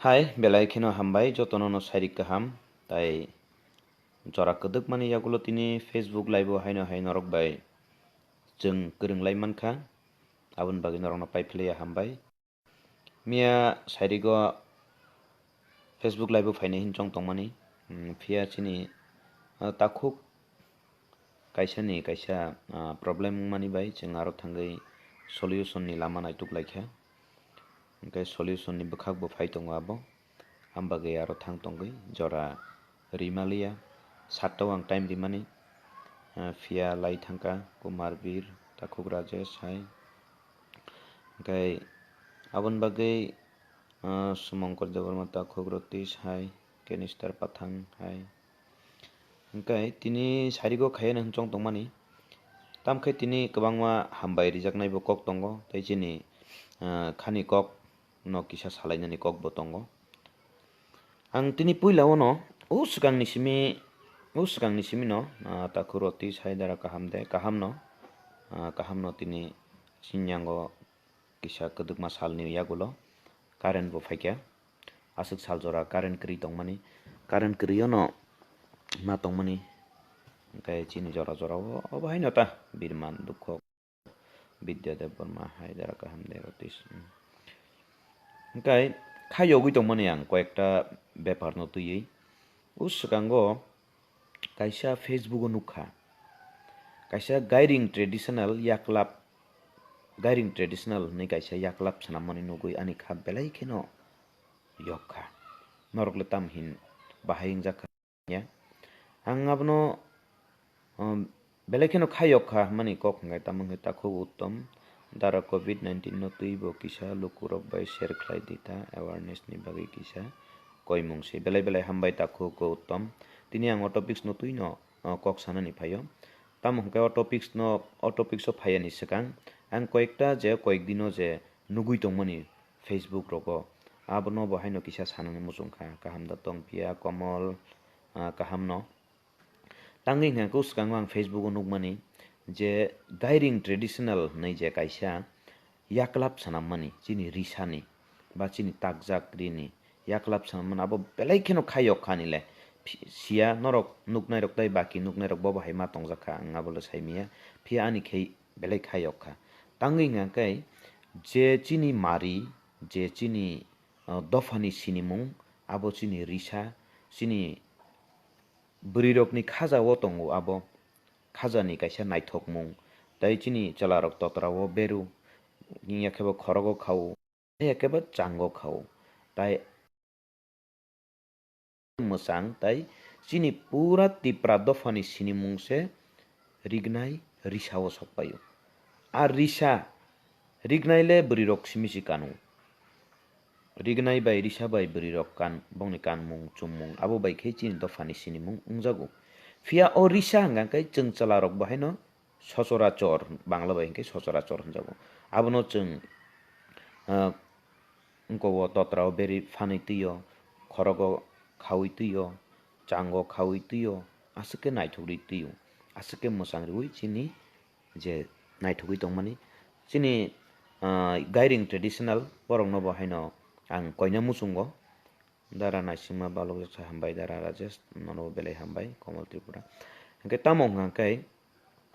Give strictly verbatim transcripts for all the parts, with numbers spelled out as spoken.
Hai, belai kheno hambai, jotono no sairik kaham, tai jora kwdwkmani yagulo tini Facebook live o haino hai norok bai chwng kwrwng lai mankha, aboni bagwi norokno pai philiya hambai. Miya sairigo Facebook live o phainai hin chong tongmani, mm, phiya chini, ah, takhuk kaisa ni kaisa, ah, problem wngmani bai chwng aro thangwi solution ni lama naituk laikha. Hwnkhe solution ni bwkhak bo phai tongo abo. Am bagwi aro thang tongwi jora rimaliya. Satta o ang time rimani, ah, phiya lai thangkha Kumar Bir, Takhuk Rajesh hai. Hwnkhe aboni bagwi, ah, Sumankar Debbarma, Takhuk Roti hai, Kanister Pathang hai. Hwnkhe tini sarigo khaiya hinwi chong tongmani. Tamkhe tini kwbangma hambai rijaknai bo kok tongo, tei chini, ah, khani kok no kisa salainani kok bo tongo. Ang tini puila o no, o swkangni simi, o swkangni simi no, ah, Takhuk Roti hai dara kaham de, kaham no, ah, kaham no tini sinyango kisa kwdwkma salni yagulo current bo phaikha. Aswk sal jora current kwrwi tongmani, current kwrwi o no ma tongmani, hwnkhe chini jora jora o, obo haino ta Birman Dukho. Bidya Debbarma hai dara kaham de Roti. Hwnkhe kha yogwi tongmani ang koyekta bepar no twiwi. O swkango kaisa Facebook o nukha. Kaisa Gairing Traditional Yaklap, Gairing Traditional hinwi kaisa yaklap swnammani nugwi ani kha belai kheno yok kha. Norok le tam hin bahai wngjak kha. Ya. Ang abono, um, belai kheno kha yok kha hwnmani kok hwnkhe tamo hwnkhe Takhuk Uttom dara covid nineteen no twi bo kisa lukurok bai share khlai di ta, awareness ni bagwi kisa koimung se. Belai belai hambai Takhuk Uttom. Tini ang o topics no twi no, uh, kok sanani phaio. Tamo hwnkhe o topics no, o topics o phaiya ni swkang ang koyekta je koyek dino je nugwi tongmani Facebook rogo, abono bo haino kisa sanani muchung kha, kaham da tong phiya Komol, ah, kaham no. Tangwi hwnkhe swkango ang Facebook o nukmani je Gairing Traditional hinwi je kaisa yaklap swnammani chini risani ba chini takjak rini yaklap swnammani abo belai kheno kha yok kha nile. Phi-, siya norok nuknairok tei baki nuknairok bo bahai ma tongjak kha, ang abo le sai manya. Phiya ani khe belai kha yok kha. Tangwi hwnkhe je chini mari, je chini, uh, dophani sinimung, abo chini risa, chini bwrwirokni khaja o tongo abo. Khajani kaisa naithokmung, tei chini chwlarok totra o beru, wngya khe bo khorogo khao, wngya khe bo chango khao. Tai mwchang tai chini pura Tipra dophani sinimung se rignai risa o sokpaio. A risa rignai le bwrwirok simi si kanu. Rignai bai risa bai bwrwirok kan, bongni kanmung, chummung, abo bai khe chini dophani sinimung wngjago. Phiya o risa hwnkha khe chwng chwlarok bo haino sochorachor, Bangla bai hwnkhe sochorachor hwnjago. Abono chwng, ah, wngkok o totra o beri phanwi twi o, khorogo khaui twi o, chango khaui twi o, aswk khe naithok rwi twi o, aswk khe mwchang rwi chini je naithogwi tongmani. Chini, ah, Gairing Traditional borokno bo haino ang koina muchungo. Dara naisingma balok jesa hambai, Dara Rajesh, nono belai hambai, Komol Tripura. Hwnkhe tamo hwnkha khe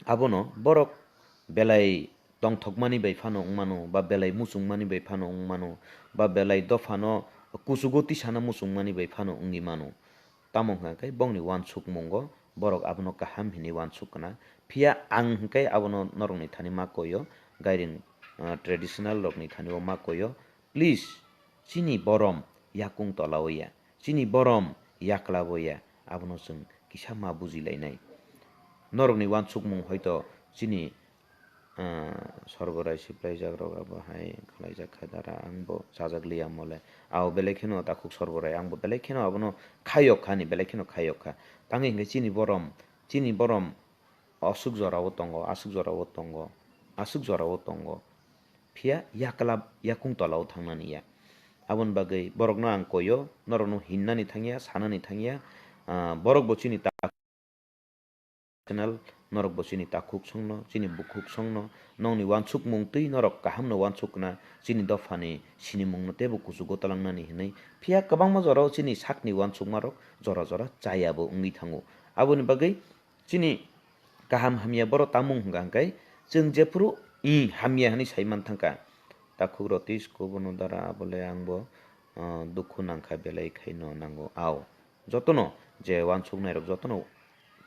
abono borok belai tongthokmani bai phano wngmano, ba belai muchungmani bai phano wngmano, ba belai dophano kuchugo tisana muchungmani bai phano wngwi mano. Tamo hwnkha khe bongni uansukmungo borok abono kaham hinwi uansuk kana. Phiya ang hwnkhe abono norokni thani ma koio, Gairing, ah, traditional rokni thani o ma koio. Please, chini borom yakung tola o ya, chini borom yakla bo ya, abono chwng kisa ma bujilainai. Norokni uansukmung hoito chini, ah, sorgorai siplaijakrok abo hai khlaijak kha dara, ang bo chajak liya mole. Abo belai kheno takhuk sorgorai, ang bo belai kheno abono khayok kha ni, belai kheno khayok kha. Tangwi hwnkhe chini borom, chini borom aswk jora o tongo, aswk jora o tongo, aswk jora o tongo. Phiya yakla yakung tola o thangnani ya. Aboni bagwi borokno ang koio, norokno hinnani thangya, sanani thangya, ah, borok bo chini ta channel Norok bo chini takhuk songno, chini bukhuk songno, nongni uansukmung twi norok kahamno uansukna, chini dophani sinimungno teibo kuchugo talangnani hinwi. Phiya kwbangma jorao chini sakni uansukmarok jora jora chayabo wngwi thango. Aboni bagwi chini kaham hamya borok tamung hwnka hwnkhe, chwng jephuru i hamya hwnwi sai man thangkha. Takhuk rok tei school bono dara abole ang bo, ah, dukhu nangkha, belai khaino nango. Ao, jotono je uansuknairok jotono,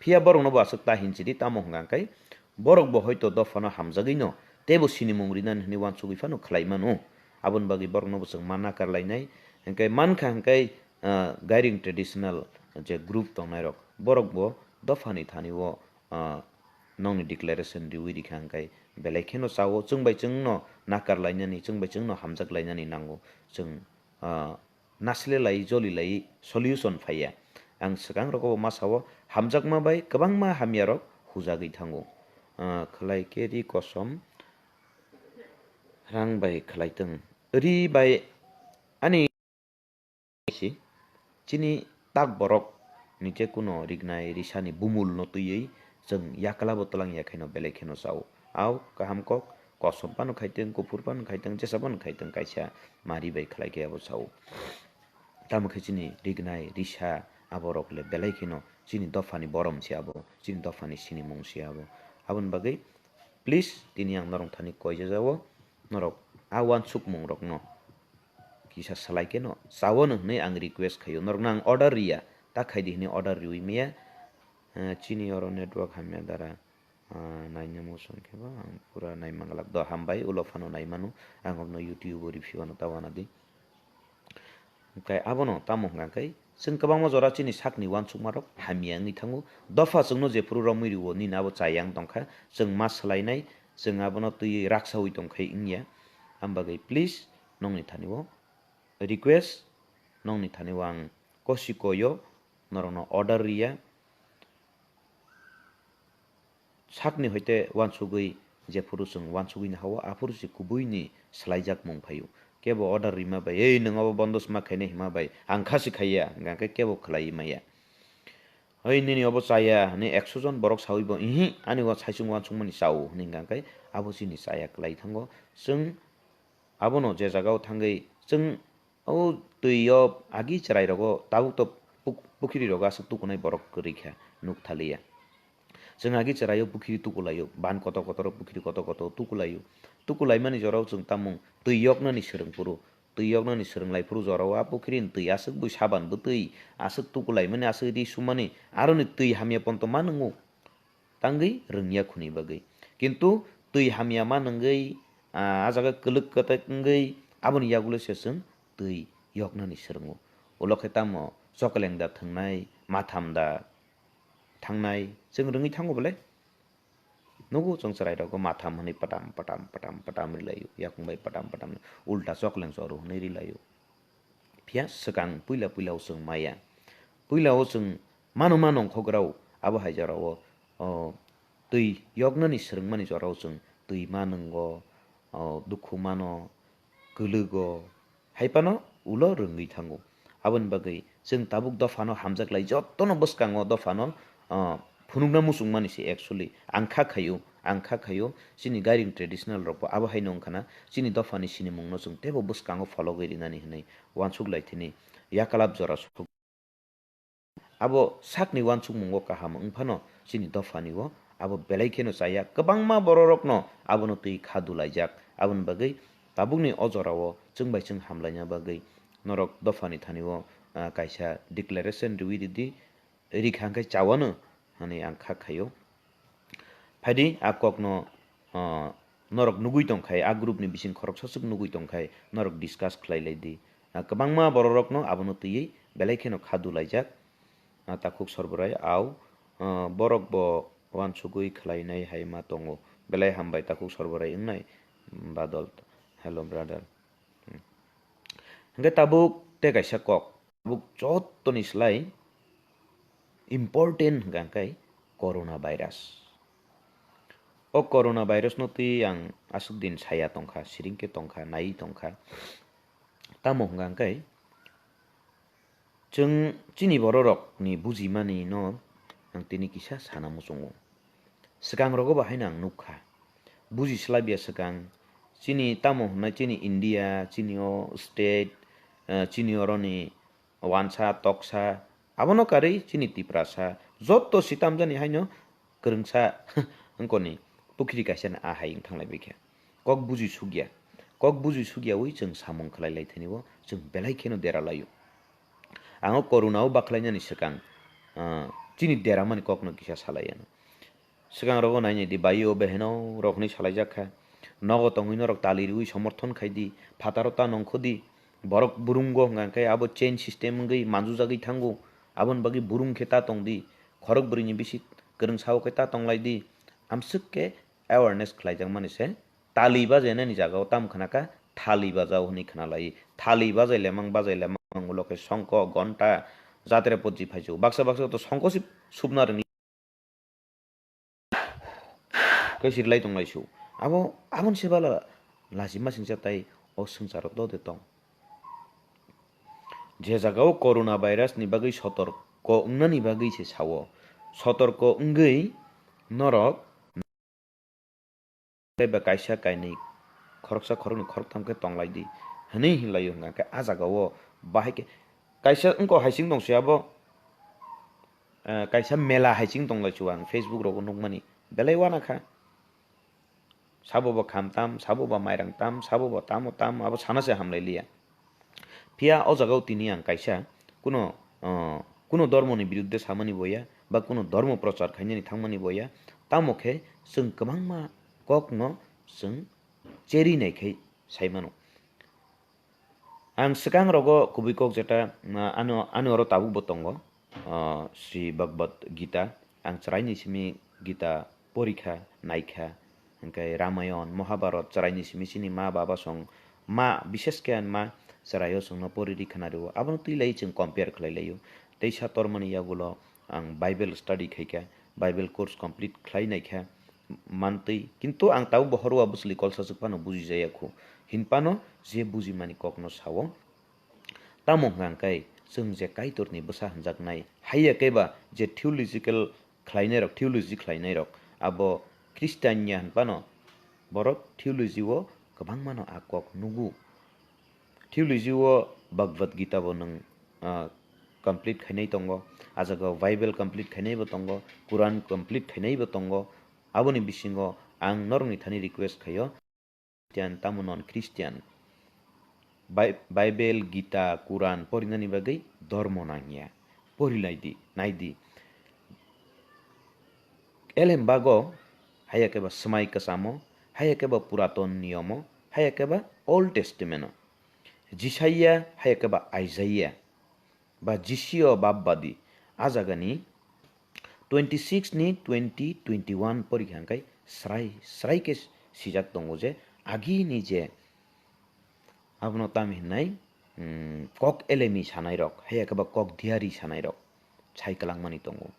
phiya borokno bo aswk ta hinchidi, tamo hwnka hwnkhe borok bo hoito dophano hamjagwino teibo sinimung rinani hwnwi uansugwi phano khlai mano. Aboni bagwi borokno bo chwng ma nakar lainai, hwnkhe mankha hwnkhe, ah, Gairing traditional je group tongnairok, borok bo dophani thani o, ah, nongni declaration riwi rikha hwnkhe belai kheno chao, chwng bai chwngno nakar lainani, chwng bai chwngno hamjak lainani nango. Chwng, ah, nasle lai, joli lai solution phaiya. Ang swkang rogo bo ma sao, hamjakma bai kwbangma hamya rok hujagwi thango. Ah, khlai khe ri kosom rang bai khlai tong. Ri bai ani si, chini tak borok ni je kuno rignai risani bumul no twiwi chwng yakla bo twlang ya khaino belai kheno chao. Ao kaham kok, kosom phano khaiteng, kuphur phano khaiteng, jesa phano khaiteng, kaisa mari bai khlai khe abo chao. Tamo khe chini rignai risa aborok le belai kheno chini dophani borom se abo, chini dophani sinimung se abo. Aboni bagwi please tini ang norok thani koi jajao, norok a uansukmung rokno kisa salai keno chao no hwnwi ang request khaio, norokno ang order riya, ta khaidi hwnwi order riwi maya. Eh, chini oro network hamya dara, ah, naina muchung khe ba ang pura nai manglak. Do hambai, ulo phano nai mano, ang hokno YouTube o review ano ta wana di. Hwnkhe abono tamo hwnka khe, chwng kwbangma jora chini sakni uansukmarok hamya wngwi thango. Dopha chwngno jephuru romwi rwo, nini abo chayang tongkha, chwng ma swlainai, chwng abono twiwi raksaui tongkhai wngya. Ambagwi please, nongni thani o request, nongni thani o ang kosi koyo, norokno order riya. Sakni hoite uansugwi jephuru chwng uansugwi nahao, aphuru se kubuini swlaijakmung phaio. Kebo order rima bai, "Ei, nwng abo bondo sma khainai," hima bai, "Ang kha se khaiya," hwnkha khe kebo khlaiwi maya. "Oi, nini obo chaya," hwnwi ekso jon borok saui bo, "Ihi, ani o saichung uansukmani chao," hwnwi hwnkha khe abo chini chaya kwlai thango. Chwng abono je jagao thangwi chwng o twi o agi chwrai rogo tabuk to puk-, pukhiri rogo aswk tukunai borok kwrwi kha, nuk thaliya. Chwng agi chwrai o pukhiri tukulaio, ban kotor kotor o pukhiri kotor kotor o tukulaio. Tukulaimani jorao chwng tamung twi yoknani swrwng phuru, twi yoknani swrwng lai phuru jorao a pukhiri ni twi aswk bui saban bwtwi aswk tukulaimani, aswk ri sumani, aroni twi hamya ponto ma nwngo. Tangwi rwngya khuni bagwi. Kintu twi hamya ma nungwi, ah, a jaga kwlwk kwtek wngwi aboni yagulo se chwng twi yoknani swrwngo. Ulo khe tamo chokleng da thwngnai, matham da thangnai, chwng rwngwi thango bole? Nugo chwng chwrai rokgo matham hwnwi patam, patam, patam, patam rilaio, yakung bai patam, patam, ulta chokleng choru hwnwi rilaio. Phiya swkang puila puila o chwng maya. Puila o chwng mano mano ongkhok rao, abo hai jora o, o, twi yoknani swrwngmani jora o chwng twi ma nwngo, o, dukhu mano, kwlwgo, hai phano ulo rwngwi thango. Aboni bagwi chwng tabuk dophano hamjak lai, jotono bwskango dophano, ah, phunukna muchungmani se actually. Ang kha khaio, ang kha khaio, chini Gairing traditional rokbo abo haino wngkhana, chini dophani sinimungno chwng teibo bwskango phologwi rinani hwnwi uansuk lai thini yakalap jora suk. Abo sakni uansukmungo kaham wng phano chini dophani o abo belai kheno chaya, kwbangma bororokno abono twi kha dulaijak. Aboni bagwi tabukni o jorao chwng bai chwng hamlaina bagwi norok dophani thani o, ah, kaisa declaration riwi ridi, rikha hwnkhe chawano hwnwi ang kha khaio. Phaidi a kokno, ah, norok nugui tongkhai, a group ni bising khoroksa swk nugui tongkhai, norok discuss khlai lai di. Ah, kwbangma bororokno abono twiwi belai kheno kha dulaijak. Ah, takhuk Sorborai, au, ah, borok bo uansugui khlainai hai ma tongo. Belai hambai takhuk Sorborai wngnai, mm, Badol. Hello, brother. Hmm. Hwnkhe tabuk tei kaisa kok. Tabuk jotoni slai important hwnkha hwnkhe corona virus. O corona virus no twi ang aswk din saya tongkha, siring khe tongkha, nai tongkha. Tamo hwnkha hwnkhe chwng chini bororokni bujimani no ang tini kisa sana muchungo. Swkang rogo bo haino ang nukha. Buji swlaibiya swkang. Chini tamo hwnai chini India, chini o state, eh, chini oroni wansa, toksa, abono karwi chini Tiprasa, jotto sitamjani haino kwrwngsa wngkoni pukhiri kaisa ni a hai wng thanglaibaikha. Kok buji sukya. Kok buji sukyawi chwng samung khlai lai thani bo chwng belai kheno dera laio. Ang o corona o bakhlainani swkang, ah, chini deramani kokno kisa salai ano. Swkang rogo nainai di, bai o beheno rok hwnwi salaijak kha. Nogo tongwi norok tali riwi somorthon khai di, phataro ta nongkho di. Borok burungo hwnka khe abo chain system wngwi manjujagwi thango. Aboni bagwi burung khe ta tong di, khorok bwrwini bisi kwrwng sao khe ta tonglai di. Amswk khe awareness khlaijakmani se tali bajainani jagao tamo khna kha thali bajao hwnwi khna lai. Thali bajai lemang, bajai lemang ulo khe songko, gonta, jatre pojji phaisu. Baksa baksa to songko si supna rwngli. Khe sirlai tonglai su. Abo, aboni se bala lachima singcha tai o swngcharo do de tong. Je jagao corona virus ni bagwi sotorko wngnani bagwi se sao. Sotorko wngwi norok tei ba kaisa kainwi khoroksa khoroknwi khoroktham khe tonglai di hwnwi hinlaio hwnka khe a jagao bahai khe kaisa wngkok hai sing tong se abo, eh, kaisa mela hai sing tonglai su ang Facebook rogo nukmani belai wana kha. Sabo bo kham tam, sabo bo mairang tam, sabo bo tamo tam, abo sana se hamlai liya. Phiya o jagao tini ang kaisa kuno, ah, kuno dhormoni biruddhe samani boya ba kuno dhormo prochar khainani thangmani boya, tamo khe chwng kwbangma kokno chwng cheri nai khai sai mano. Ang swkang rogo kubui kok jeta, ah, ano, ani oro tabuk bo tongo, ah, Sri Bhagavad Gita. Ang chwraini simi Gita porikha, naikha, hwnkhe Ramayon, Mahabharat chwraini simi chini ma baba song ma, bishes khe ang ma chwraio chwngno pori ri khna rio. Abono twi lai chwng compare khlai laio. Teisa tormani yagulo ang Bible study khaikha, Bible course complete khlai naikha mantwi. Kintu ang tabuk bo horwa bwswli kolsa swk phano buji jaya khu. Hinphano je bujimani kokno sao. Tamo hwnkha khe chwng je Kaitorni bwsa hwnjaknai, haiya khe ba je theological khlainairok, theology khlainairok, abo Christian ya hwn phano borok theology o kwbangmano a kok nugo. Theology o Bhagavad Gita bo nwng, ah, complete khainai tongo, a jaga o Bible complete khainai bo tongo, Quran complete khainai bo tongo. Aboni bisingo ang norokni thani request khaio, Christian tamo non Christian, Bai-, Bible, Gita, Quran porinani bagwi dhormo nangya. Porilai di, nai di. Elem bago, haiya khe ba Swmai Kwchamo, haiya khe ba Puraton Niyomo, haiya khe ba Old Testament-o. Jisaiya, haiya khe ba Isaiah, ba Jisio bab badi. A jagani twenty six ni twenty twenty one porikha hwnkhe srai, srai khe sijak tongo je agini je abono tamo hinnai, mm, kok elemi sanairok, haiya khe ba kok diari sanairok sai kwlangmani tongo.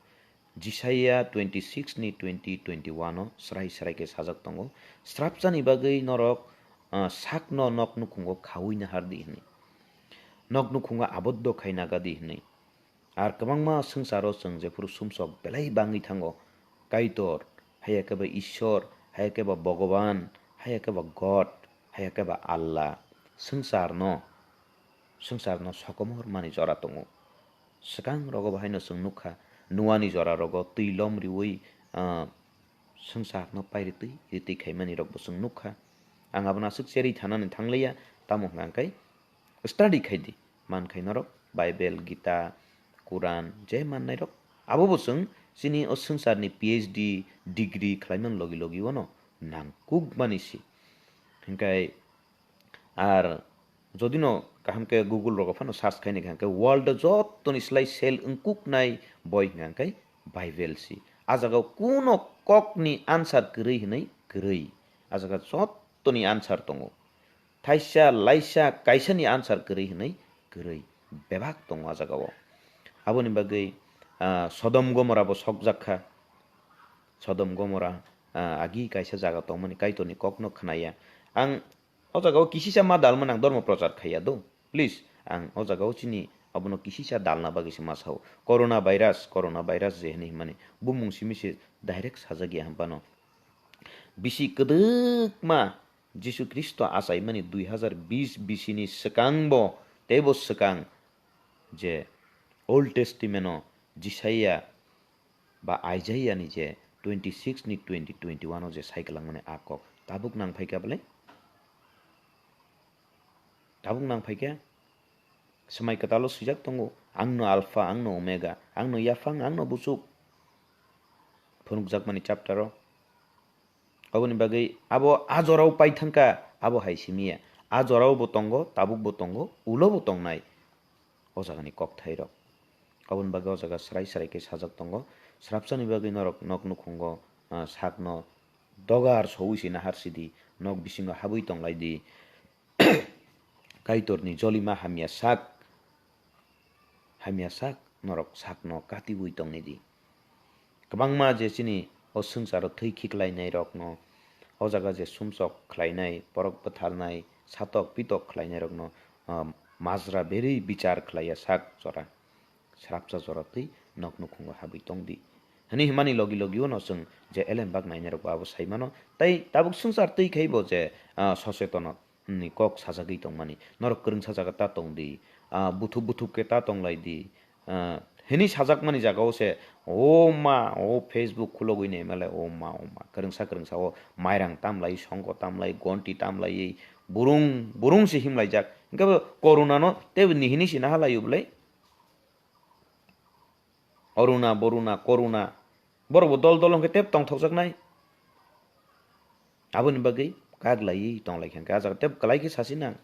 Jisaiya twenty six ni twenty twenty one o srai srai khe sajak tongo, srapchani bagwi norok, ah, sakno nok nukhungo khaui nahar di hwnwi, nok nukhungo aboddo khai naga di hwnwi. Ar kwbangma swngcharo chwng jephuru sumsok belai bangwi thango, Kaitor, haiya khe ba Ishwar, haiya khe ba Bhogoban, haiya khe ba God, haiya khe ba Allah, swngcharno, swngcharno sokomor mani jora tongo. Swkang rogo bo haino chwng nukha, Noani jora rogo twi lom riwi, ah, swngcharno pai ritwi ritwi khaimani rokbo chwng nukha. Ang abono aswk cherwi thanani thangliya, tamo hwnkha khe study khai di, man khai norok Bible, Gita, Quran, je mannairok. Abobo chwng chini o swngcharni P H D degree khlaimani logi logi ono nangkukmani si. Hwnkhe ar jodino kaham khe Google rogo phano search khaini kha hwnkhe world o jottoni slai sel wngkuknai boi hwnkha hwnkhe Bible si. A jagao kuno kokni answer kwrwi hwnwi kwrwi. A jaga jottoni answer tongo. Thaisa, laisa, kaisani answer kwrwi hwnwi kwrwi. Bebak tongo a jagao. Aboni bagwi, ah, Sodom Gomora bo sokjak kha. Sodom Gomora, ah, agi kaisa jaga tongmani Kaitorni kokno khnaya. Ang o jagao kisisa ma dalmani ang dhormo prochar khaiya do. Please, ang o jagao chini Abono kisisa dalna bagwi se ma sao. Corona virus, corona virus je hinwi himani bumung simi se direct sajak ya hampano. Bisi kwdwkma Jisu Khristo achaimani dui hazar bis bisini swkangbo teibo swkang je Old Testament-o Jisaiya ba Isaiah ni je twenty six ni twenty twenty one o je sai kwlangmani a kok tabuk nang phaikha bwle? Tabuk nang phaikha? Swmai kwtalo swijak tongo, "Angno Alpha, angno Omega, angno yaphang, angno buchuk." Phunukjakmani chapter o. Aboni bagwi abo a jorao pai thangkha, abo hai simi ya. A jorao bo tongo, tabuk bo tongo, ulo bo tongnai. O jagani kokthairok. Aboni bagwi o jaga srai srai khe sajak tongo. Srapsani bagwi norok nok nukhungo, ah, sakno dogar sowi se nahar sidi, nok bisingo habwi tonglai di. Kaitorni jolima hamya sak, hamya sak norok sakno katiwi tongni di. Kwbangma je chini o swngcharo thwi khiklainairokno, o jaga je sumsok khlainai, borok bwtharnai, satok pitok khlainairokno, ah, majra berwi bichar khlaiya sak jora, srapsa jora twi nok nukhungo habwi tongdi. Hwnwi himani logi logio no chwng je elembak nainairokbo abo sai mano. Tai tabuk swngchar twi khaibo je, ah, sochetono ni kok sajagwi tongmani. Norok kwrwngsa jaga ta tongdi, ah, buthuk buthuk khe ta tonglaidi. Ah, hini sajakmani jagao se, o ma, o Facebook khulogwi naimale, o ma, o ma, kwrwngsa kwrwngsa o mairang tamlai, songko tamlai, gonti tamlaiwi, burung, burung se himlaijak. Hwnkhe bo corona no teibo nihini sina halaio bwlai? Oruna, boruna, koruna. Borok bo dol dol hwnkhe tep tongthokjaknai. Aboni bagwi kak laiwi tong lai kha hwnkhe, ah jaga tep kwlai khe sasi nang.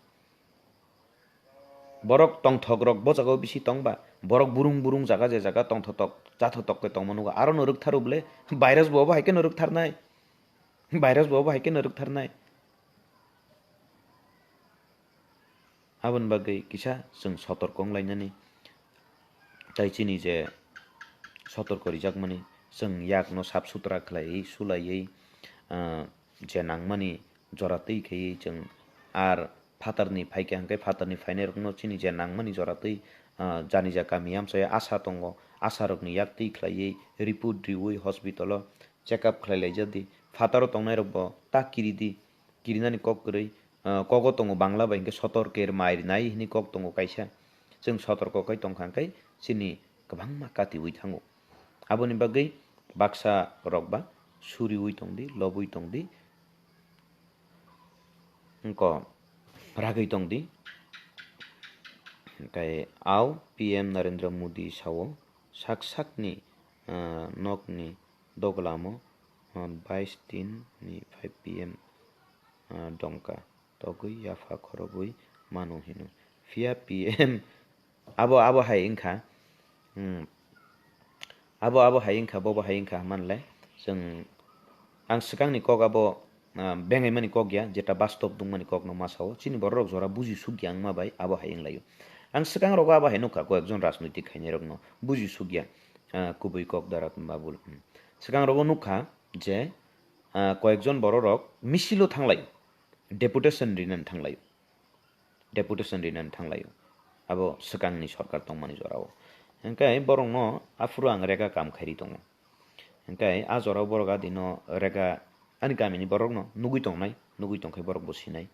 Borok tongthok rok bo jaga o bisi tong ba, borok burung burung jaga je jaga tongthotok, chathotok khe tongma nugo, aro no rwktharu bwle, virus bo obo hai khe no rwktharnai, virus bo obo hai khe no rwktharnai. Aboni bagwi kisa chwng sotorko wng lainani. Tai chini je sotorko rijakmani, chwng yakno sap sutra khlaiwi, sulaiwi, ah, je nangmani jora twi khaiwi chwng ar phatarni phaikha hwnkhe phatarni phainairokno chini je nangmani jora twi, ah, janija kami amchaio asha tongo, asharokni yak twi khlaiwi report riwi hospitalo check up khlai laijadi. Phataro tongnairokbo ta kiridi, kirinani kok kwrwi, ah, kogo tongo Bangla bai hwnkhe sotorker mai rinai hwnwi kok tongo kaisa. Chwng sotorko khai tongkha hwnkhe chini kwbangma katiwi thango. Aboni bagwi baksa rok ba suriwi tongdi, lobwi tongdi, wngko ragwi tongdi. Hwnkhe ao P M Narendra Modi sao sak sakni, ah, nokni doglamo, ah, bais tin ni five P M, ah, dongka togwi yapha khorobwi mano hino. Phiya P M abo, abo hai wngkha, hmm, abo, abo hai wngkha, bobo hai wngkha hwnmanle chwng, ang swkangni kok abo, ah, bengaimani kok ya, jeta bastob dungmani kokno ma sao. Chini bororok jora buji suk ya wngma bai abo hai wnglaio. Ang swkang rogo abo hai nukha, koyekjon rajnoitik khainairokno buji suk ya, ah, kubui kok Darat Babul. Hmm. Swkang rogo nukha je, ah, koyekjon bororok misilo thanglai, deputation rinani thanglai, deputation rinani thanglai. Abo swkangni sorkar tongmani jorao. Hwnkhe borokno aphuru ang rega kam khairi tongo. Hwnkhe a jorao borok adino rega ani kamini borokno nugui tongnai, nugui tongkhe borok bo sinai.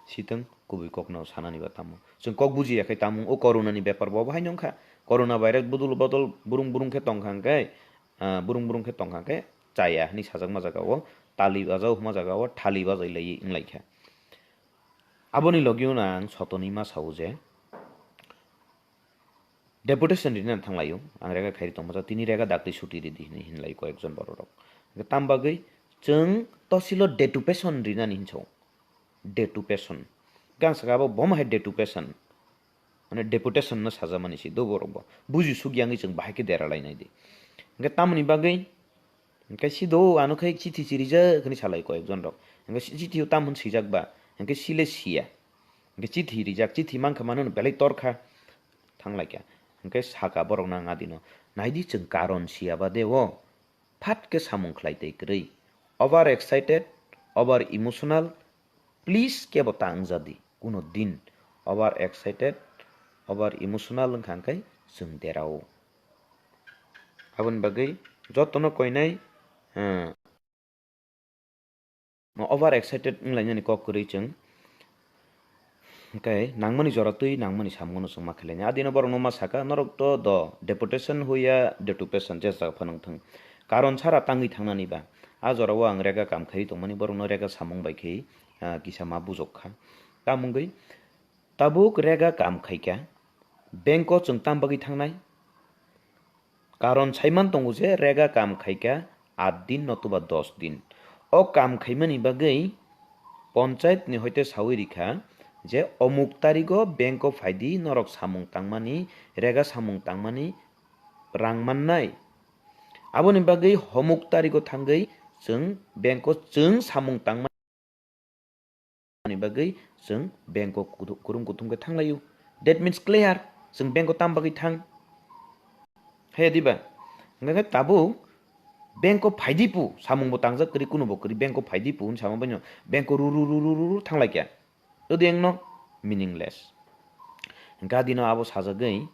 Sitwng kubui kokno sanani ba tamo. Chwng kok bujiya khe tamung o corona ni bepar bo obo haino wngkha. Corona virus bodol bodol burung burung khe tongkha hwnkhe, ah, burung burung khe tongkha hwnkhe chaya hwnwi sajakma jaga o tali bajao hwnma jaga o thali bajai lai wnglaikha. Aboni logio no ang sotoni ma sao je, deputation rinani thanglaio, ang rega khairi tongma jat, tini rega daktwi suti ridi hinwi hinlai koyekjon bororok. Tam bagwi chwng tosilo deputation rinani hinso, deputation. Gang saka abo bomo hai deputation, mane deputation no sajamani si do borok bo. Buji suk yangwi chwng bahai khe dera lainai di. Hwnkhe tamoni bagwi Hwnkhe sido ano khe chithi si rijak hwnwi salai koyekjon rok. Hwnkhe si-, chithi o tamo hwn swijak ba? Hwnkhe sile siya. Hwnkhe chithi rijak, chithi mankha mano belai torkha. Thanglaikha. Hwnkhe saka borokno ang adino, "Naidi chwng karon siya ba de o. Phat khe samung khlai tei kwrwi. Over excited, over emotional, please kebo ta wngjadi. Kuno din over excited, over emotional wngkha hwnkhe chwng derao. Aboni bagwi jotono koinai, eh, over excited wnglainani kok kwrwi chwng. Hwnkhe nangmani jora twi nangmani samungo chwng ma khailai. Adino borokno ma saka, norok to do deputation huya deputation je jaga phano wngthung. Karon sara tangwi thangnani ba. A jorao ang rega kam khai tongmani borokno rega samung bai khe, ah, kisa ma bujok kha. Tamo wngwi tabuk rega kam khaikha, bank o chwng tam bagwi thangnai? Karon saiman tongo je rega kam khaikha aat din notoba dos din. O kam khaimani bagwi ponchayat ni hoite sawi rikha je omuk tarigo bank o phaidi, norok samung tangmani, rega samung tangmani rang mannai. Aboni bagwi homuk tarigo thangwi chwng bank o chwng samung tangmani bagwi chwng bank o kudu-, kurum kuthum khe thanglaio. That means clear, chwng bank o tam bagwi thang. Haya diba? Hwnkhe tabuk bank o phaidi pu, samung bo tangjak kwrwi, kuno bo kwrwi, bank o phaidi pu hwn sama baino bank o ru ru ru ru ru ru thanglai kha. Odi engno meaningless. Hwnkhe adino abo sajagwi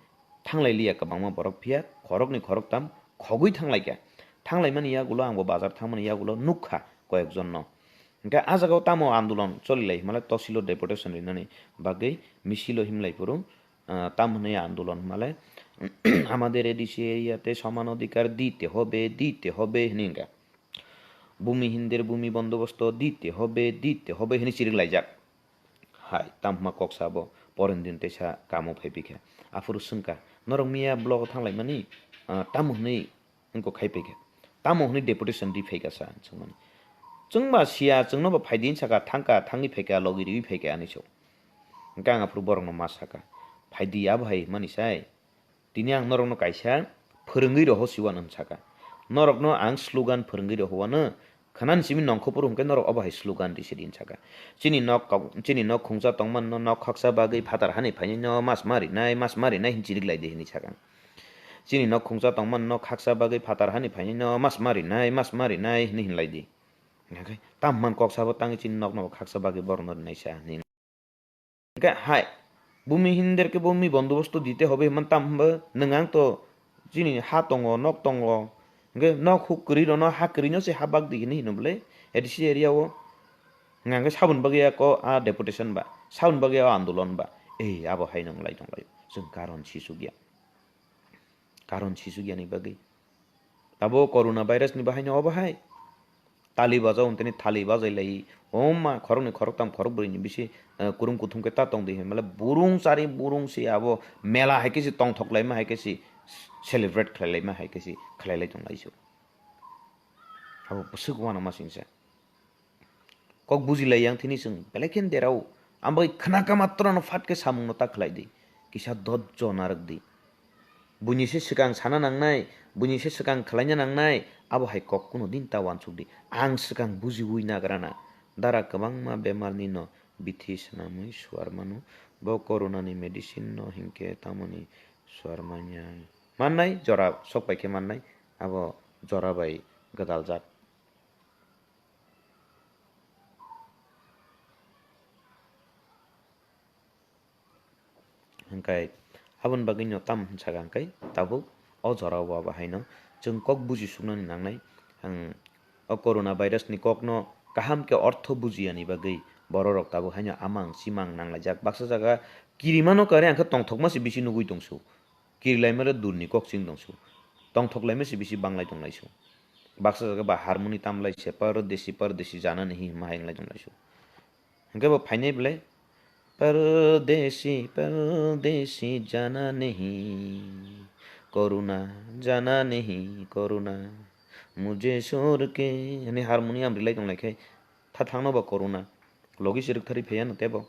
thanglai liya kwbangma borok, phiya khoroknwi khoroktam khogwi thanglai kha. Thanglaimani yagulo, angbo bazar thangmani yagulo nukha koyekjonno. Hwnkhe a jagao tamo andolon cholilai himlai, tosilo deputation rinani bagwi misilo himlai phuru, ah, tam hwnwi andolon himlai, "Amader A D C area te soman odhikar dite hobe, dite hobe," hwnwi hwnkha. "Bhumihindir bhumi bondobosto dite hobe, dite hobe," hwnwi chirik laijak. Hai, tamo hwnma kok sa bo, poren din teisa kamo phai pikha. Aphuru swngkha, "Norok miya blogo thanglaimani, ah, tamo hwnwi wngkok khai phaikha? Tamo hwnwi deputation ri phaikha?" sa swngmani. "Chwngba siya, chwngno bo phaidi," sakha, "thangkha, thangwi phaikha, logi riwi phaikha," hinwi sa. Hwnkhe ang aphuru borokno ma sakha, "Phaidi abo hai hwnmani sai? Tini ang norokno kaisa phwrwngwi roho siwano," hwn sakha. "Norokno ang slogan phwrwngwi rohowano, khwnani simi nongkho phuru hwnkhe norok obo hai slogan risi di," hwn sakha. "Chini nok kok, chini nok khungsa tongmano nok khaksa bagwi phatar hani phainai no mas ma rinai, mas ma rinai," hwn chirik lai di hinwi sakha. "Chini nok khungsa tongmano nok khaksa bagwi phatar hani phainai no mas ma rinai, mas ma rinai," hinwi hinlai di. Hwnkhe tam hwnmani kok sabo tangwi chini nokno bo khaksa bagwi borokno rinai sa hinwi. Hwnkhe hai, "Bhumihindir ke bhumi bondobosto dite hobe," hwnmani tamo hwnba nwng ang to chini ha tongo, nok tongo, hwnkhe nok huk kwrwi rokno ha kwrwino se ha bak di hinwi hino bwle A D C area o. Hwnkhe saboni bagwi a ko a deputation ba, saboni bagwi a andolon ba, ei abo hai nwnglai tonglaio, chwng karon sisukya. Karon sisuk yani bagwi. Abo corona virus ni bahaino obo hai. Tali bajao hwn tini thali bajai lai. O ma, khoroknwi khoroktam khorokbrwi ni bisi, eh, kurum kuthum khe ta tong di hinmale burung chari burung se abo mela hai khe se tongthok laima hai khe se celebrate khlai laima hai khe se khlai lai tong lai se. Abo bwswk uanama singsa. Kok buji lai yang thini chwng belai khe derao. Ang bai khna kha matrono phat khe samungno ta khlai di. Kisa dojjo narwk di. Buini se swkang sana nangnai, buini se swkang khlaina nangnai, abo hai kok kuno din ta uansuk di. Ang swkang bujiwi nagrana. Dara kwbangma bemarni no bithi swnamwi suar mano. Bo corona ni medicine no hinkhe tamoni suar manya. Mannai jora sok pai khe mannai. Abo jora bai gwdaljak. Hwnkhe aboni bagwino tamo hwn sakha hwnkhe tabuk o jorao bo abo haino chwng kok buji suknani nangnai. Ang o corona virus ni kokno kaham khe ortho bujiyani bagwi bororok tabuk haino amang chimang nanglaijak. Baksa jaga kirimano kare hwnkhe tongthokma se bisi nugwi tongsu. Kirilaimare durni kok ching tongsu. Tongthoklaima se bisi banglai tonglaisu. Baksa jaga ba harmoni tamlai se, "Pardesi, pardesi jana nahi," hwnma hai wnglai tonglaisu. Hwnkhe bo phainai belai, "Pardesi, pardesi jana nahi, corona jana nahi, corona mujhe chhod ke," hwnwi harmonium rilai tonglai khe, tha thangno ba corona logi se rwktharwi phaiya no tebo.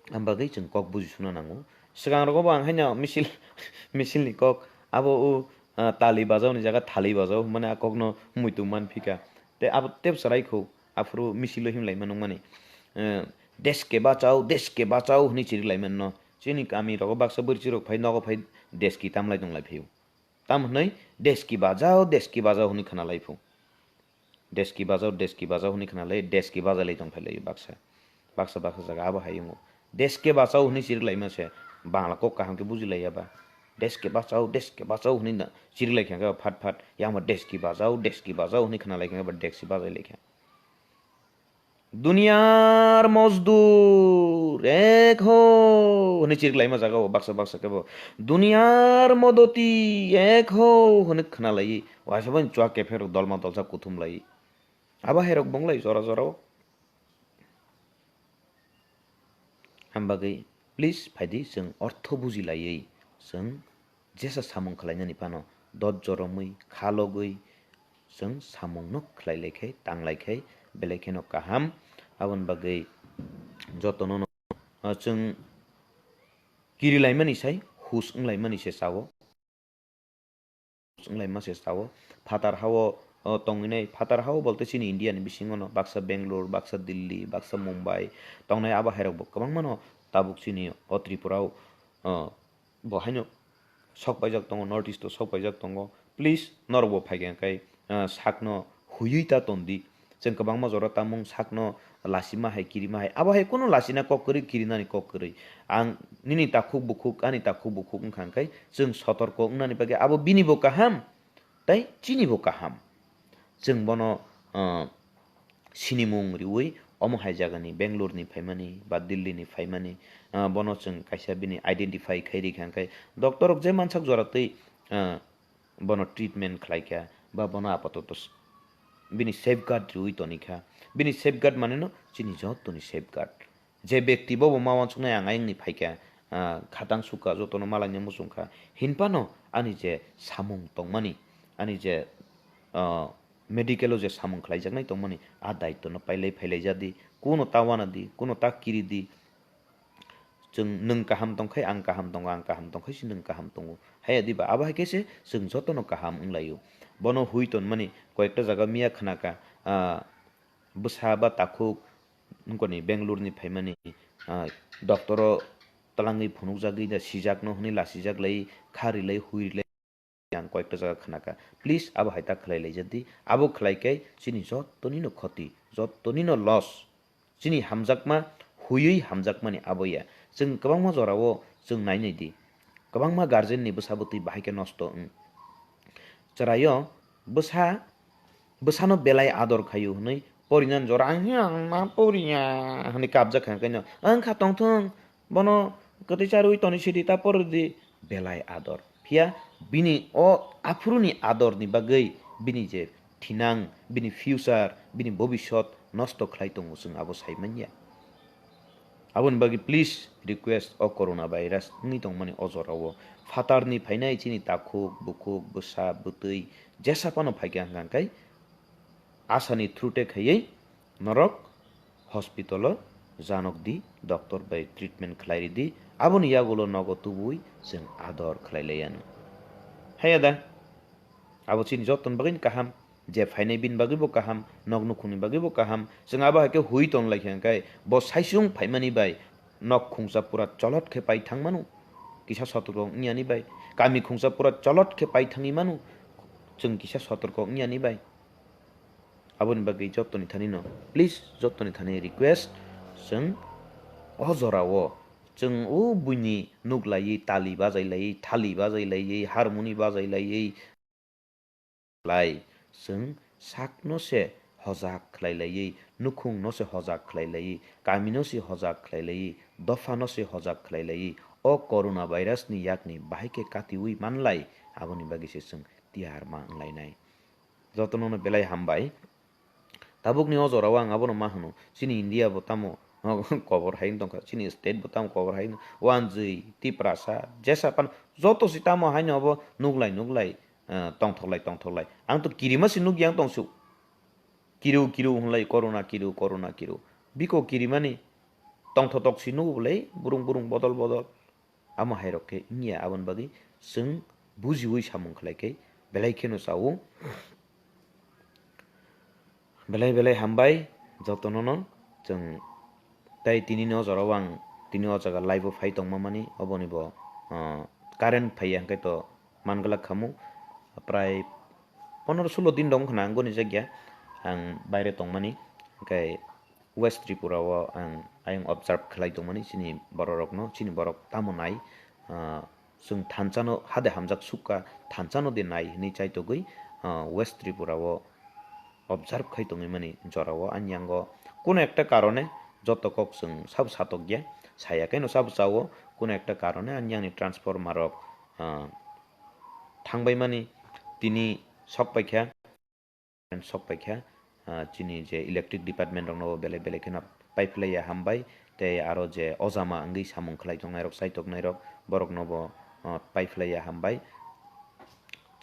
Ang bagwi chwng kok buji sukna nango. Swkang rogo bo ang haino misil, misil ni kok abo o, ah, tali bajao ni jaga thali bajao hwnmani a kokno muitu man phika. Tei abo tebo chwrai kho, aphuru misilo himlai mano wngmani. Eh, "Desh ke bachao, desh ke bachao," hwnwi chiri lai mano. Chini kami rogo baksa bwrwi chirok phai nogo phai desh ki tamlai tong lai phio. Tamo hwnwi, "Desh ki bajao, desh ki bajao," hwnwi khna lai phu. Deski bajao, deski bajao hwnwi khna lai, deski bajai lai tong phai lai baksa. Baksa baksa jaga abo hai wngo. Deske bachao hwnwi chirik laima se, Bangla kok kaham khe buji lai ya ba. Deske bachao, deske bachao hwnwi na chirik lai kha khe phat phat, yang ba deski bajao, deski bajao hwnwi khna lai kha ba deksi bajai lai kha. Duniyar mozdur ek ho hwnwi chirik laima jaga o baksa baksa khe bo. Duniyar modoti ek ho hwnwi khna lai. Waisa bo chwak kepherok dolma dolsa kuthum lai. Abo hai rok bong lai jora jora o. Ang bagwi please phaidi, chwng ortho buji laiwi, chwng jesa samung khlainani phano dot joromwi, kha logwi chwng samungno khlai lai khai, tang lai khai, belai kheno kaham. Aboni bagwi jotono no, ah, chwng kiri laimani sai hus wng laimani se chao. Wng lai ma se sao. Phatar hao, o, tongwi nai. Phatar hao bolte chini India ni bisingo no baksa Bangalore, baksa Delhi, baksa Mumbai tongnai, abo hai rok bo kwbangma no tabuk chini o Tripura o, o, bo haino sok paijak tongo, North East o sok paijak tongo. Please, norok bo phai kha khe, o, sakno huiwi ta ton di. Chwng kwbangma jora tamung sakno lasima hai, kirima hai. Abo hai kunu lasina kok kwrwi, kirinani kok kwrwi. Ang nini takhuk bukhuk, ani takhuk bukhuk wngkha hwnkhe chwng sotorko wngnani bagwi abo bini bo kaham, tei chini bo kaham. Chwng bono, ah, sinimung riwi omo hai jagani, Bangalore ni phaimani ba Delhi ni phaimani, ah, bono chwng kaisa bini identify khai rikha hwnkhe doctor rok je mansak jora twi, ah, bono treatment khlai kha, ba bono apatoto s-, bini safeguard riwi toni kha. Bini safeguard mane no chini jotoni safeguard. Je bekti bobo ma wansuknai ang ayangni phai kha, ah, khatang sukha, jotono malaina muchung kha. Hinphano ani je samung tongmani, ani je, ah, medical o je samung khlaijaknai tongmani, a daitwno pailai phailai jadi, kuno ta wana di, kuno ta kiri di. Chwng nwng kaham tongkhai ang kaham tongo, ang kaham tongkhai se nwng kaham tongo. Haiya diba? Abo hai khe se chwng jotono kaham wng laio. Bono hui tonmani koyekta jaga miya khna kha, ah, bwsa ba takhuk nokni Bangalore ni phaimani, ah, doctor o twlangwi phunukjagwi da sijakno hwnwi lasijak lai, kha rilai, hui rilai. Ang koyekta jaga khna kha. Please, abo hai ta khlai laijak di. Abo khlai khe chini jotoni no khoti, jotoni no loss. Chini hamjakma, huiwi hamjakmani abo ya. Chwng kwbangma jora o chwng nai nai di. Kwbangma guardian ni bwsa bwtwi bahai khe nosto wng. Chwraio bwsa, bwsano belai ador khaio hwnwi porinani jora, "Ang, ang ma poriya," hwnwi kapjak kha, hwnkhe no, "Ang kha tongthung." Bono kwtwi charwi toni sidi ta pordi, belai ador. Phiya bini o aphuruni adorni bagwi bini je thinang, bini future, bini bobisot nosto khlai tongo, chwng abo sai manya. Aboni bagwi please request, o corona virus wngwi tongmani o jorao phatarni phainai chini takhuk, bukhuk, bwsa, bwtwi jesa phano phaikha hwnkha hwnkhe asani through te khaiwi norok hospital o janok di, doctor bai treatment khlai ridi, aboni yagulo nogo tubui chwng ador khlai lai anw. Haiya da? Abo chini jotoni bagwi kaham, je phainai bini bagwi bo kaham, nok nukhungni bagwi bo kaham. Chwng abo hai khe hui ton lai kha hwnkhe bo saisung phaimani bai nok khungsa pura cholot khe pai thang manu, kisa sotorko wngya ni bai, kami khungsa pura cholot khe pai thangwi manu, chwng kisa sotorko wngya ni bai. Aboni bagwi jotoni thani no, please, jotoni thani request, chwng o jorao chwng o buini nuk laiwi, tali bajai laiwi, thali bajai laiwi, harmoni bajai laiwi lai, chwng sakno se hojak khlai laiwi, nukhungno se hojak khlai laiwi, kamino se hojak khlai laiwi, dophano se hojak khlai laiwi, o corona virus ni yakni bahai khe katiwi manlai, aboni bagwi se chwng tiyar ma wnglainai. Jotono no belai hambai. Tabukni o jorao ang abono ma hwno, chini India bo tamo kobor hai wng tongkha, chini state bo tamo kobor hai wng, wanjwi, Tiprasa, jesa phano joto se tamo haino abo nuklai nuklai, ah, tongthoklai tongthoklai. Ang to kirima se nukya wng tongsu. Kiru kiru hwnlai corona kiru, corona kiru. Biko kirimani tongthotok se nugo bolai burung burung bodol bodol. Amo hai rok khe wngya, aboni bagwi chwng bujiwi samung khlai khe belai kheno chao. Belai belai hambai jotono no chwng. Tai tini ni o jorao ang tini o jaga live o phai tongma mani, oboni bo, ah, current phaiya hwnkhe to man glak khamu. Prai pondro sulo din dong khna ang goni jakya. ang baire tongmani, hwnkhe West Tripura o ang ayang observe khlai tongmani chini borok rokno, chini borok tamo nai, ah, chwng thansa no hade hamjak sukha, thansa no de nai hinwi chaitogwi, ah, West Tripura o observe khai tongwi mani jora o ani yango kuno ekta karone joto kok chwng sabo satokya, saya khe no sabo chao, kuno ekta karone ani yang ni transformer rok, ah, thangbai mani tini sok paikha. Sok paikha, ah, chini je electric department rokno bo belai belai kheno paiphlaiya hambai, tei aro je ojama wngwi samung khlai tongnai rok, chaitok nai rok, borokno bo, ah, paiphlaiya hambai.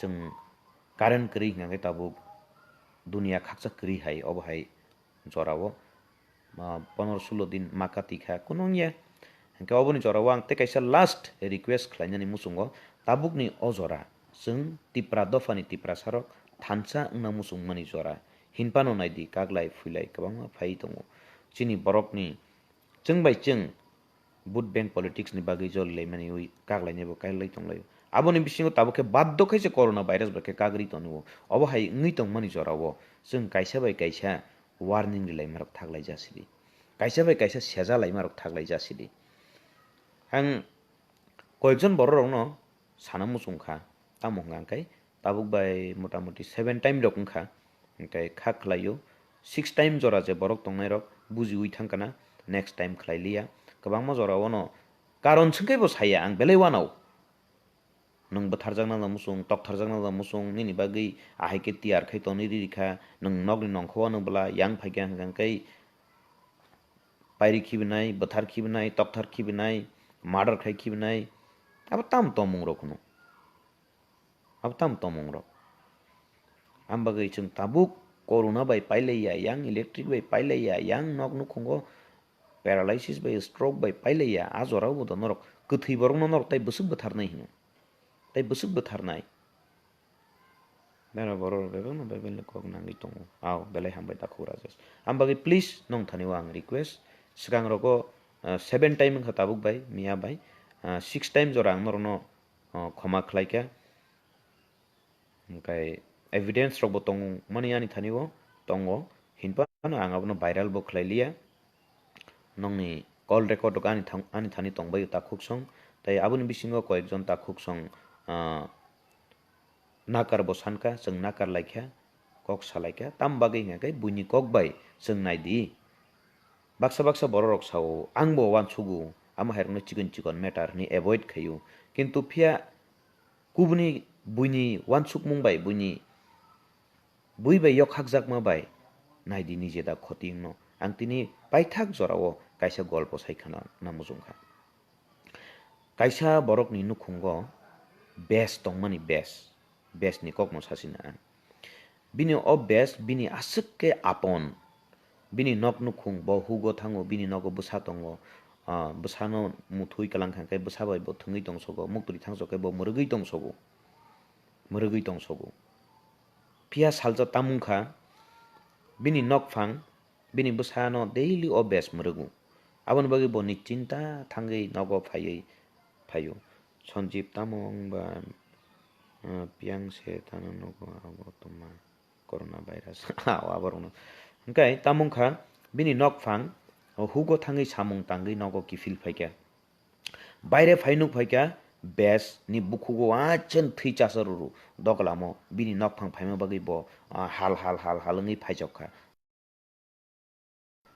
Chwng current kwrwi hwnkhe tabuk dunia khaksa kwrwi hai, obo hai jora o, ah, pondro sulo din ma kati kha, kunu wngya. Hwnkhe oboni jora o ang tei kaisa last request khlainani muchungo, tabukni o jora chwng Tipra dophani Tiprasa rok thansa wngna muchungmani jora, hinphano naidi kaklai phuilai kwbangma phaiwi tongo. Chini borokni chwng bai chwng vote bank politics ni bagwi jolilaimani wi kaklainaibo kailai tonglaio. Aboni bisingo tabuk khe baddo khe se corona virus bai khe kagri tongo. Obo hai wngwi tongmani jora o chwng kaisa bai kaisa warning rilaimarok thaklai jasidi. Kaisa bai kaisa seja laimarok thaklai jasidi. Ang koyekjon bororokno sana muchung kha, tamo hwnka hwnkhe tabuk bai motamuti seven time rok wngkha, hwnkhe kha khlaio six time jora je borok tongnairok bujiwi thangkana, next time khlai liya. Kwbangma jora o no karon swngkhai bo saya ang belai wanao. Nwng bwtharjakna da muchung, toktharjakna da muchung, nini bagwi ahai khe tiyar khai tonwi riri kha, nwng nokni nongkhor uanw bwla, yang phai khe hwnkhe pairi khibinai, bwthar khibinai, tokthar khibinai, murder khai khibinai, abo tamo tongmung rok hwno. Abo tamo tongmung rok. Ang bagwi chwng tabuk corona bai pailaiya, yang electric bai pailaiya, yang nok nukhungo paralysis bai, stroke bai pailaiya, a jorao bo norok kwthwi borokno norok tai bwswk bwtharnai hino. Tai bwswk bwtharnai. Bera borok rok bebakno Bible ni kok nangwi tongo. Ao, belai hambai takhuk Rajesh. Ang bagwi please nong thani o ang request. Swkang rogo, ah, seven time wngkha tabuk bai, miya bai. Ah, six time jora ang norokno, ah, khoma khlai kha. Hwnkhe evidence rokbo tongmani ani thani o tongo, hinphano ang abono viral bo khlai liya. Nokni call record rok ani thang-, ani thani tongbaio takhuk song, tei aboni bisingo koyekjon takhuk song, ah, nakar bo sankha, chwng nakar laikha, kok salaikha, tam bagwi hwnkhe buini kok bai chwng naidi. Baksa baksa bororok sao, "Ang bo uansugo, amo hai rokno chikon chikon matter," hwnwi avoid khaio. Kintu phiya kubuni buini uansukmung bai, buini bui bai yokhakjakma bai, naidi nije da khoti wngno. Ang tini paithak jorao kaisa golpo sai khana na muchungkha. Kaisa borokni nukhungo bes tongmani bes, besni kokno sasina ang. Bini o bes, bini aswk khe apon. Bini nok nukhung, bo hugo thango, bini nogo bwsa tongo. Ah, bwsano muthwi kwlang kha khe bwsa bai bo thwngwi tongsogo, muktwi thangso khe bo mwrwgwi tongsogo. Mwrwgwi tongsogo. Phiya salsa tamung kha, bini nokphang, bini bwsano daily o bes mwrwgo. Aboni bagwi bo nichinta thangwi nogo phaiwi phaio. Sanjeev tamo wngba, ah, piyang se tano nogo abo tongma corona virus. Ao aborokno. Hwnkhe tamo wngkha bini nokphang, o hugo thangwi samung tangwi nogo kiphil phaikha. Baire phai nuk phaikha, bes ni bukhugo achen thwi chasa ruru. Doglamo bini nokphang phaima bagwi bo, ah, hal hal hal hal wngwi phaijok kha.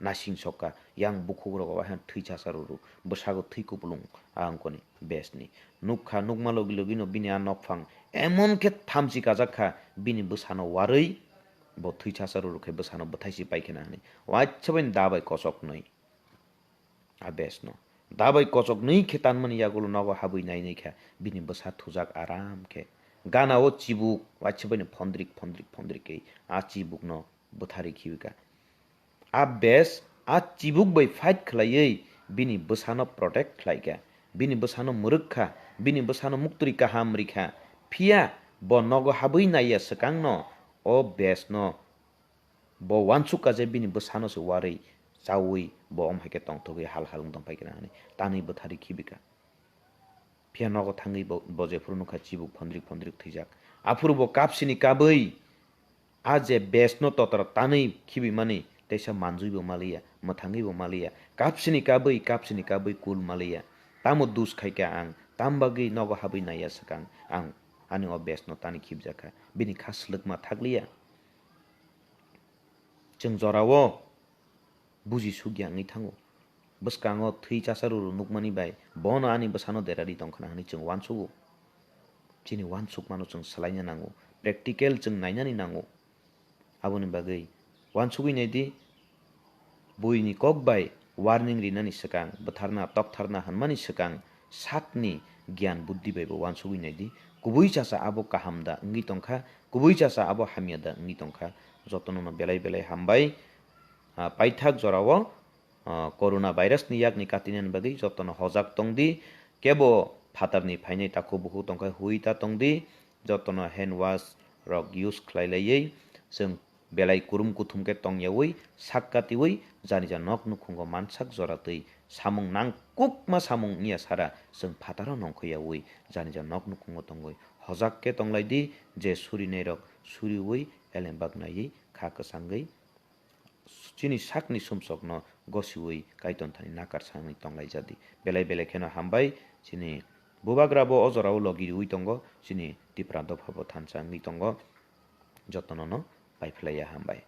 Nasing sokha, yang bukhuk rogo wahan thwi chasa ruru, bwsago thwi kupulung a wngkoni bes ni. Nukha, nukma logi logi no bini a nokphang emon khe thamchi kajak kha, bini bwsano warwi bo thwi chasa ruru khe bwsano bwthaisi paikhe na hwnwi. Waisa bai da bai kochok nwi. A bes no. Da bai kochok nwi khe tanmani yagulo nogo habwi nai nai kha, bini bwsa thujak aram khe. Gana o chibuk, waisa bai no phondrik phondrik phondrik khe a chibuk no bwtharwi khibi kha. A bes a chibuk bai fight khlaiwi bini bwsano protect khlai kha, bini bwsano mwrwk kha, bini bwsano muktwi kaham ri kha. Phiya bo nogo habwi naiya swkangno o bes no bo uansuk kha je bini bwsano se warwi chaui bo om hai khe tongthogwi hal hal wng tong phai khe na hwnwi tanwi bwtharwi khibi kha. Phiya nogo thangwi bo, bo jephuru nukha chibuk phondrik phondrik thwijak. Aphuru bo kapsini kabwi A je best no totra tanwi khibimani teisa manjwi bo maliya, mwthangwi bo maliya, kapsini kabwi, kapsini kabwi kul maliya. Tamo dus khaikha ang, tam bagwi nogo habwi naiya swkang ang, ani o best no tani khibjakha, bini kha swlwkma thakliya. Chwng jorao buji sukya wngwi thango. Bwskango thwi chasa ruru nukmani bai bono ani bwsano derari tongkhana hwnwi chwng uansugo. Chini uansukmano chwng swlaina nango, practical chwng nainani nango. Aboni bagwi uansugwi naidi, buini kok bai warning rinani swkang, bwtharna toktharna hwnmani swkang sakni giyan buddhi bai bo uansugwi naidi. Kubui chasa abo kaham da wngwi tongkha, kubui chasa abo hamya da wngwi tongkha. Jotono no belai belai hambai. Ah, paithak jorao, ah, corona virus ni yakni katinani bagwi jotono hojak tongdi. Kebo phatarni phainai takhuk bukhuk tongkha hui ta tongdi. Jotono hand wash rok use khlai laiwi chwng belai kurum kuthum khe tong yaui sak katiui jani ja nok nukhungo mansak jora twi samung nangkukma samung wngya sara chwng phataro nongkho yaui jani ja nok nukhungo tongwi hojak khe tonglaidi. Je surinai rok suriui elembak naiwi kha kwchangwi chini sakni sumsokno gosiui Kaitor thani nakar sangwi tonglaijadi. Belai belai kheno hambai, chini bubagra bo o jorao logi riui tongo, chini Tipra dopha bo thansa wngwi tongo. Jotono no paiphlaiya hambai.